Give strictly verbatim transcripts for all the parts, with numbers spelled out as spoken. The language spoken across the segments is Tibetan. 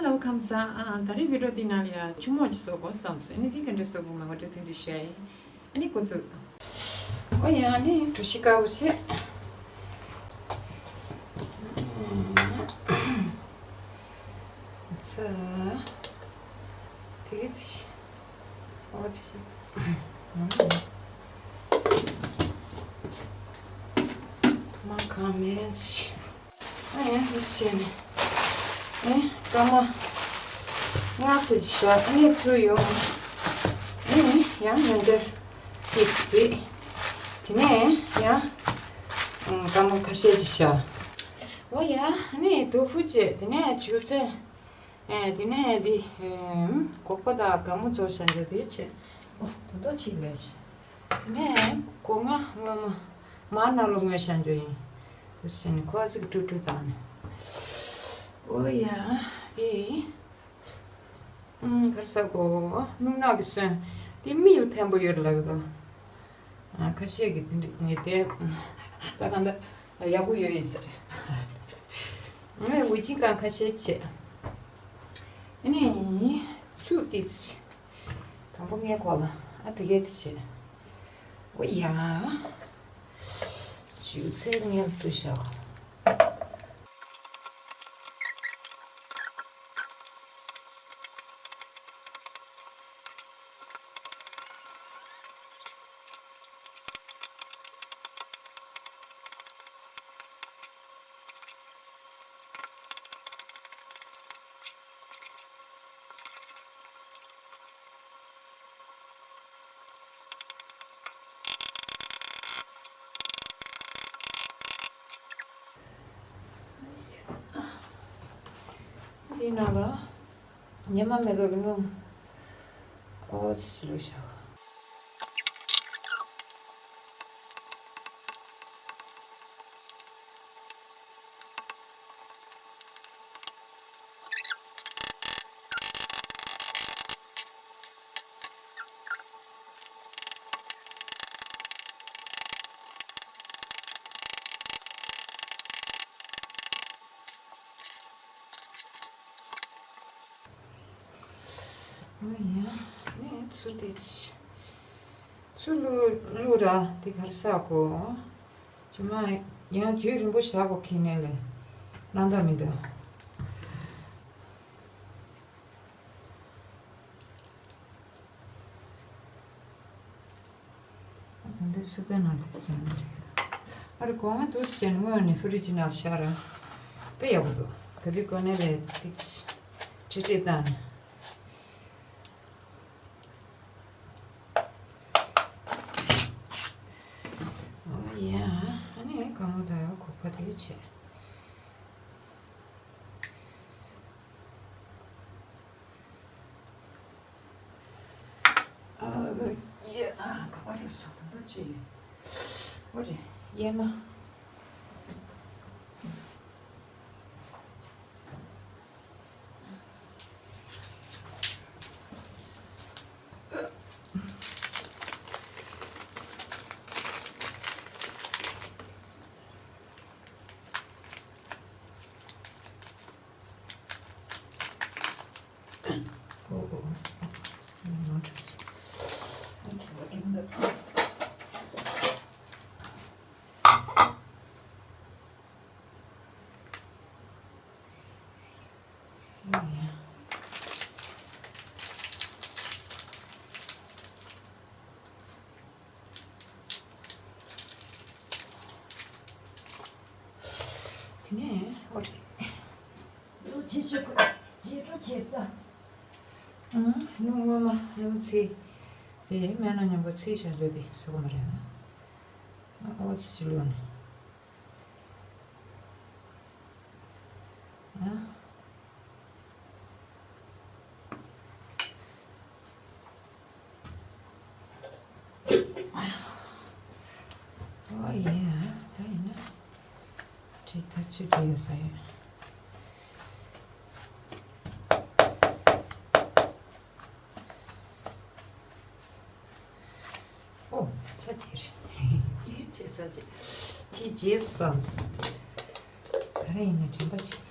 ཨོ་ཁམས་བཟང་། ཨ་ད་རེས་བི་ཌིའོ་འདི་ནང་ལ་ཡ་ཆུ་མོག་ཅིག་བཟོ་དགོས་བསམ་སོང་། ཨ་ནི་དེ་ག་འདྲ་བཟོ་དགོས་མིན་ང་ཚོ་ཐེངས་འདི་བཤད་ཡིན། ཨ་ནི་འགོ་ཚུགས། ཨོ་ཡ། ཨ་ནི་གྲོ་ཞིབ་དཀར་པོ་བྱས། ཚ། དེ་གི་ཚི། ཨོ་ཚི་ཚི། མ་ཁ་མེད་ཚི། ཨ་ཡ་ཧུ་སེ་ནི། ཨེ་སྐར་མ་ལྔ་ཙམ་ཅིག་བཞག་ཨ་ནི་ཚུར་ཡོང་། ཨེ་ཡང་མི་འདིར་ཐིག་རྩིས། དེ་ནས་ཡང་སྐར་མ་ཁ་ཤས་ཅིག་བཞག་ཨོ་ཡ། ཨ་ནི་དོ་ཕུ་བྱས། དེ་ནས་ཅུ་ཚེ། ཨེ་དེ་ནས་འདི་ཨེམ་སྒོག་པ་དང་སྒ་མོ་ཚོ་བཞག་འདྲ་དེ་བྱས། ཨོ་དོ་དོ་ཅིག་ལས་བྱས། དེ་ནས་སྒོ་ང་སྔོན་མ་མར་ནང་ལོགས་ངོས་བཞག་འདྲ་ཡིན། དེ་བྱས་ནས་ཁོ་ཨ་ཙི་གི་ཀྲུག་ཀྲུག་བཏང་ནས། ཨོ་ཡ། དེ་ཨུམ་ག་རེ་ཟེར་དགོས། སྨྱུག་ནག་གི་སོན་དེ་མིག་ལ་ཕན་པོ་ཡོད་ལབ་གི་འདུག་ཨ་ཁ་ཤས་ཀྱིས་དེ་འདྲ་ངས་དེ་ད་གང་ལྟར་ཡག་པོ་ཡོད་ཡིན་ཟེར། ངས་ཝི་ཅིང་ཀང་ཁ་ཤས་བྱས། ཨ་ནི་ཚུར་ཏིས། དང་པོ་ངའི་གོ་ལ་ཨ་དེ་གས་དེ་བྱས། ཨོ་ཡ། ཅུ་ཚེ་ངའི་ལ་ཏུ་བཞག་འདི་ནང་ལ་ཉི་མ་མེད་དགའ་གི་སྣུམ། ཨོ་ཙི་ལུ་ཤ། ཨོ་ཡ། ངས་ཚུར་དེ་ཚུར་ལུ་ལུ་ར་དེ་གར་ས་གོ་ཇི་མ་ཡང་རྒྱུན་རིང་པོ་བཞག་གོ་ཁེ་ནས་ལས་རྣམ་དག་མི་འདུག་འདི་སུ་པའི་ནང་དུ་ཟིན་རེད། ཨ་རི་གོང་ང་དུ་ཟིན་སྔོན་ནས་ཧྥི་རི་ཇི་ནང་བཞག་ར། དཔེ་ཡག་པོ་འདུག་ག་དུས་གོ་ནས་ལས་ཏིག་ཁྲི་ཁྲི་བཏང་ནས། ཨོ་ཡ། ཨ་ནི་གང་བོ་ད་ཡོད་གོ་བ་དེ་བྱས། ཨ་ཡ། ཨ་ག་པར་རུ་སོང་ད་ཅི་ཡོད། ཨོ་རེད། ཡེ་མ། དེ་ནས་ཨོ་རེད། བཟོ་བྱེད་ཆོག་གི་རྗེས་འགྲོ་བྱེད་ད། ཨང་། སྣུམ་སྔོན་མ་སྣུམ་ཚིག་དེ་སྨན་སྣ་མཉམ་པོ་ཚིག་བྱ་འདོད་དེ་ཟེར་གོ་མ་རེད་ཨ། ཨོ་ཙི་ཅི་ལོ་ནི། ཨ། ཨོ་ཡ། ད་ཡིན་ན། ཅི་ད་ཅི་དེ་ཡོད་ས་ཡོད། ཨོ། ཚ་ཅི་རེད། ཡིད་ཆེས་ཚ་ཅི། ཅི་བྱེད་བསམ་སོང་། ད་རེ་ཡིན་ན་དྲན་པ་བྱེད།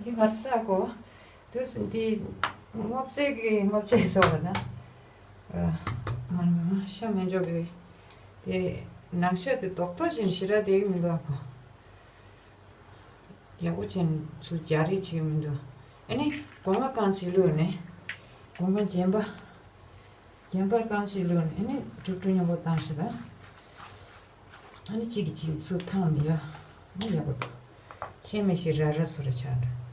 འདི་མར་ས་གོ། དུས་འདི་སྔོ་ཚལ་གི་སྔོ་ཚལ་བཟོ་བ་ན། ཨ། མ་ན་ཤ་མེད་འཇོག་གི། དེ་ནང་ཤ་དེ་རྡོག་རྡོག་བཞིན་ཞེ་དྲག་བསྡད་ཀྱི་མི་འདུག་ཨ་ཁོ། ཡག་པོ་བྱས་ནས་ཚུར་རྒྱག་རེས་བྱེད་ཀྱི་མི་འདུག་ཨ་ནི་སྒོ་ང་རྐང་གཅིག་བླུགས་ནས། སྒོ་ང་རྗེན་པ། རྒྱན་པར་རྐང་གཅིག་བླུགས་ནས་ཨ་ནི་དཀྲུག་དཀྲུག་མཉམ་པོ་བཏང་ཞིག་དང་། ཨ་ནི་གཅིག་གིས་གཅིག་ཚུར་འཐེན་མི་ཡོང་། ཨ་ནི་ཡག་པོ་འདུག་ཤེས་མི་ཤེས་ར་ར་སོ་ར་ཆགས་འགྲོ།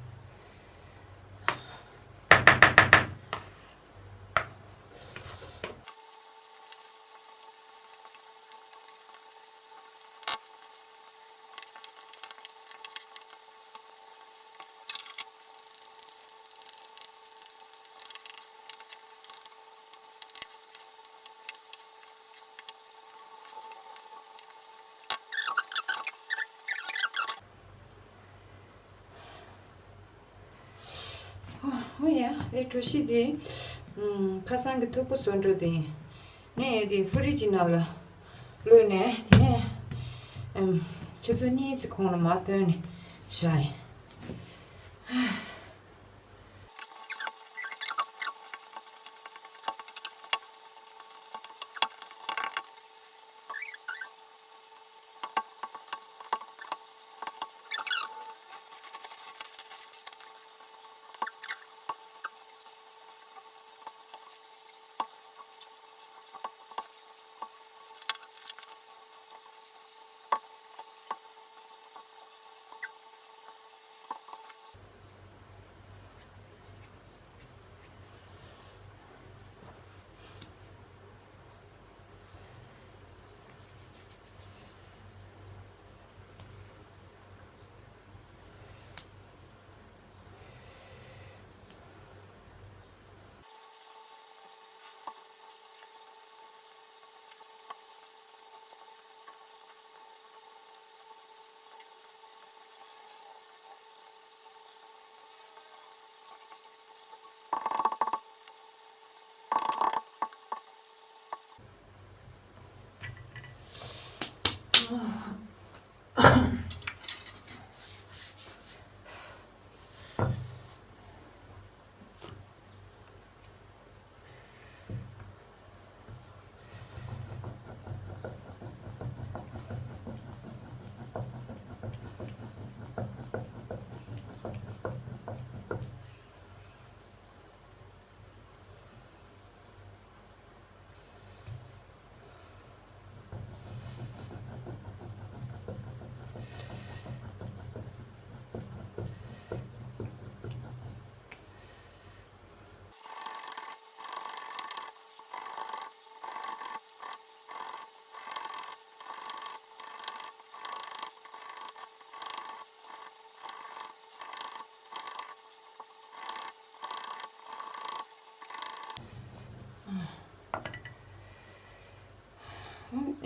ཨོ་ཡ། ཨེ། གྲོ་ཞིབ་དེ། ཨམ། ཁ་སང་གི་ཐུག་པ་བཟོ་འགྲོ་དེ་ཡིན། ངས་དེ་ཧྥུ་རི་ཇི་ནང་ལ་བླུགས་ནས་དེ་ནས། ཨམ། ཆུ་ཚོད་གཉིས་ཙམ་གོང་ལ་མར་བཏོན་ནས་བཞག་ཡིན།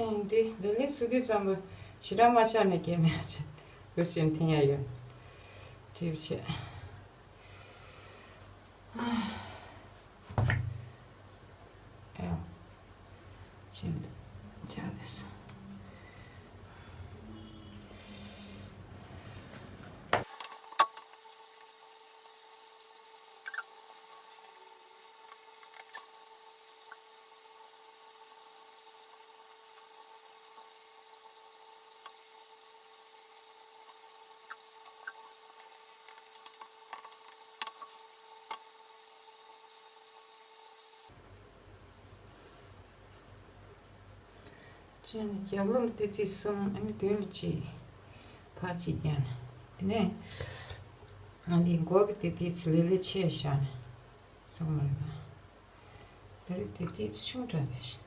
ཨ། འདི་ལས་ལས་སུ་དུས་ཙམ་པ་ཞེ་དྲག་མ་ཆགས་ནས་སྐྱེས་མེད་ཅེས་འུ་ཞེན་འཐེན་ཡ་ཡོད། གྲིབ་ཆེ། ཨེ། ཆེན་པོ་ཆགས་ཏེ་སོང་། ཅན་རྒྱབ་ལོགས་དེ་ཚིག་གསུམ། ཨ་ནི་མདུན་ལ་གཅིག་ཕར་གཅིག་བརྒྱབ་ནས། དེ་ནས་ང་འདི་མགོ་གི་དེ་དེ་ཚིག་ལེ་ལེ་ཆེ་བཞག་ནས་སོང་མ་རེད་པ། ད་རེས་དེ་དེ་ཚིག་ཆུང་དྲགས་པས།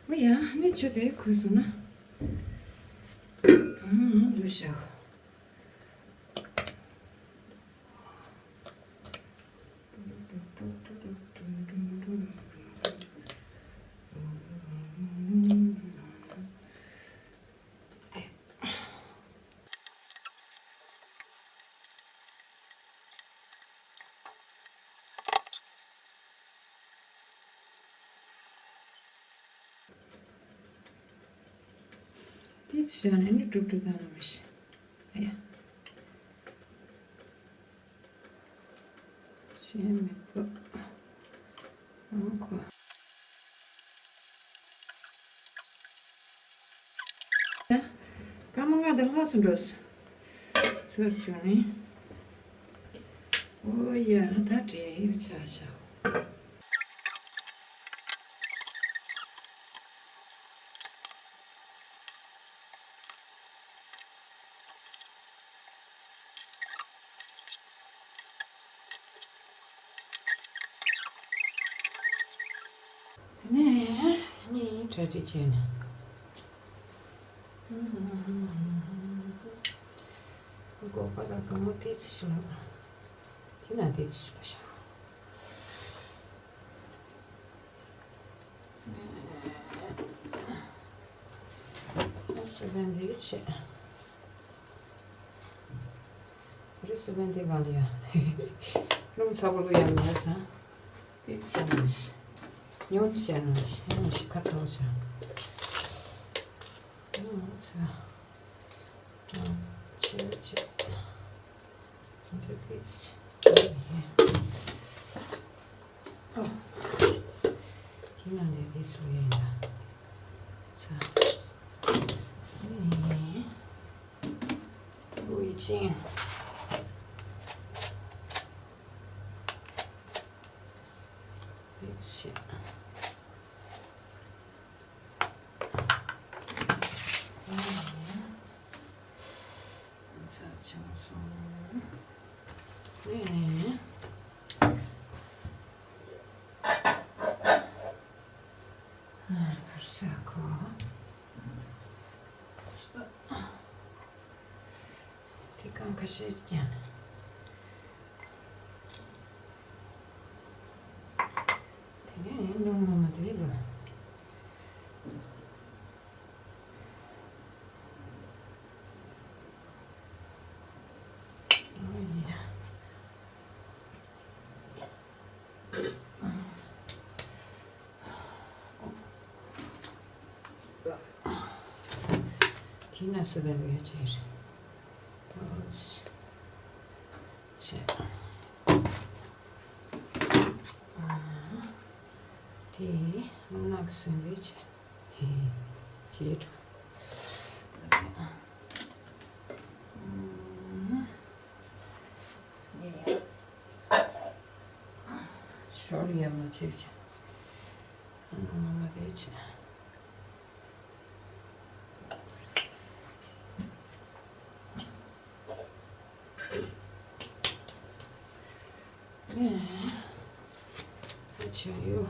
ཨོ་ཡ། ནི་ཆུ་དེ་ཁུ་སོང་ན། ཨང་ལུས་ཤག་ཏིས་བྱས་ནས་ནི་གྲུབ་གྲུབ་བཏང་ན་མི་ཤེས། ཨ་ཡ། ཤེས་མི་དགོས། ཨང་ཁོ། སྐར་མ་ལྔ་དེ་ལྷག་ཙམ་འགྲོ། ཚར་བྱུང་ནི། ཨོ་ཡ། ད་འབྲས་ཡོད་ཆ་ཤག་དེ་ནས་གཉིས་གྲ་སྒྲིག་བྱས་ནས། སྒོག་པ་དང་སྒང་མོ་ཏིས་ལོ། དེ་ན་ཏིས་ལོ་ཤག་ཨ་སི་ལན་འདི་བྱས། རི་སི་ལན་འདི་གང་ལ་ཡ། རླུང་ཚ་པོ་ལུ་ཡ་མེད་ས། ཏིས་ནོ་ཤི། ཉོ་ཅི་ནོ་ཤི། ཉོ་ཤི་ཁ་ཚ་བོ་ཤག་ཨ་ཚ། ཨ་ཆེ་ཆེ། འདི་ཏིས། ཨོ། དེ་ན་འདི་ཏིས་ལོ་ཡ་ཡིན་ད། ཚ། ཨེ། ལུས་ཅན། ཏིས། ཚ་ཆུང་སོང་། ཨེ། གར་ས་ཁོ། དེ་གང་ཁ་ཤས་ཀྱང་། དེ་ནས་ཉུང་ཉུང་མ་དེ་ལོ། ཨོ་ཡ། དེ་ན་སུ་བས་ལོ་ཡ་ཆེ་རེད། ཨོ་ཆེ། དེ་རླུང་ནག་གི་སོན་པའི་ཆེ། ཧེ་ཧེ། ཅེས་འགྲོ། ཞོར་ཡ་མ་བྱེད་ཅེ། ཨ་ནི་ངོ་མ་དེ་བྱེད། ཨེ། ཨ་ཆེ་ཡོ།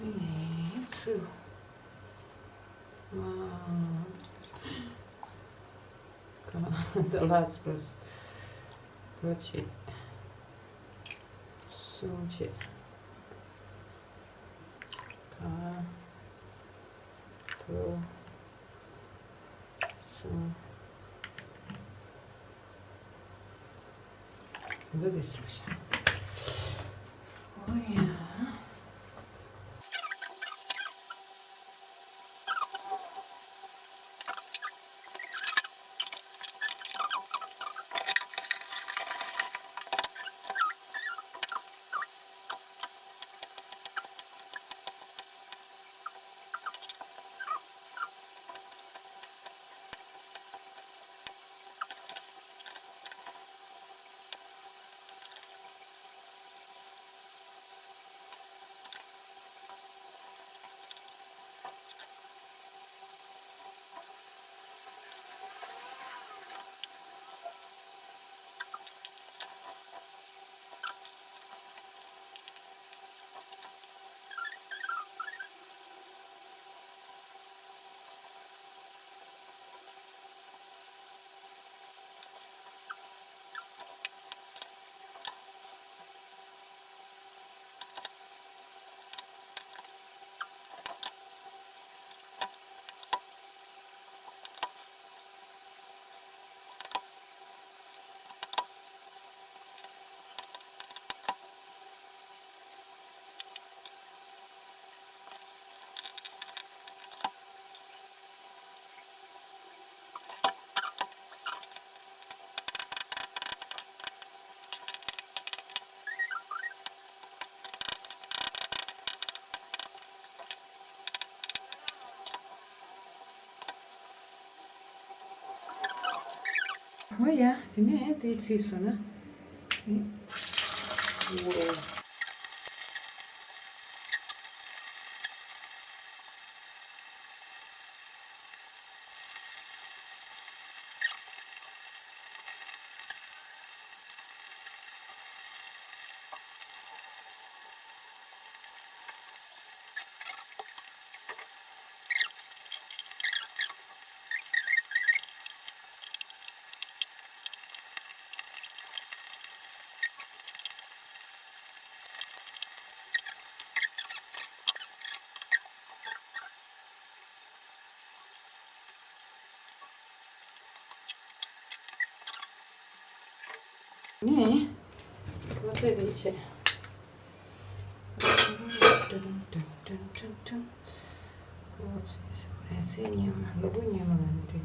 ཨེ་ཚུ། ཨ། ག་the last verse། དོ་ཆེ། སུ་ཆེ། ག་དོ་སུ། འདི་དེ་སུ་ཤ། ཨོ་ཡ། ཨོ་ཡ། དེ་ནས་དེ་ཚིག་སོང་ན། ཨོ། ནས། ཁོ་ཚོས་འདི་བྱས། ཁོ་ཚོས་ཟེར་བ་རེད། ཚེ་སྙེ་མ། ལུ་གུ་སྙེ་མ་ལ་འདྲི།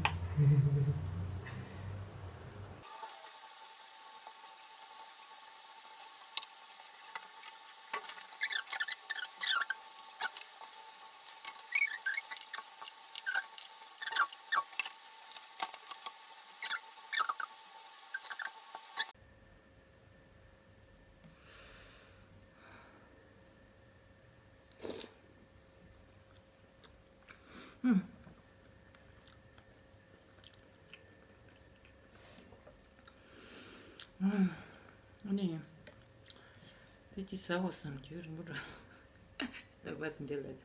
ཨ་ནི། དེ་ཅི་ཟ་བ་བསམ་རྒྱུ་རིང་པོ་འགྲོ། ལག་པ་དེ་འདྲ་ལ།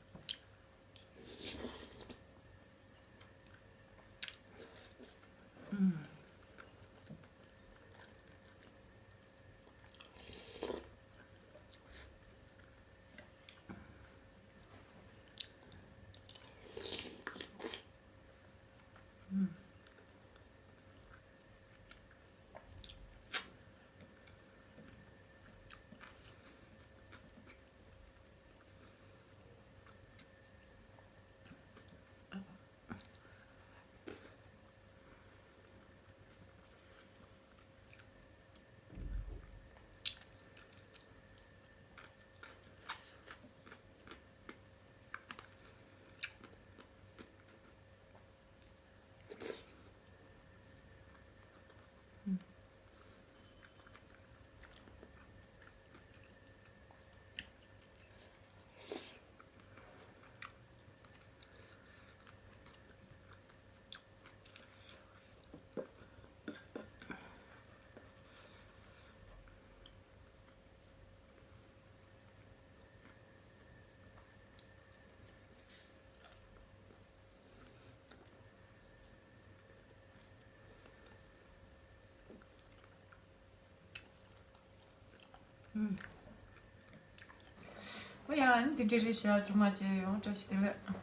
ཨོ་ཡ། ཨ་ནི་དེ་འདྲ་རེད་ཤག་ཆུང་མ་བྱས་ཡོང་། བཀྲ་ཤིས་བདེ་ལེགས།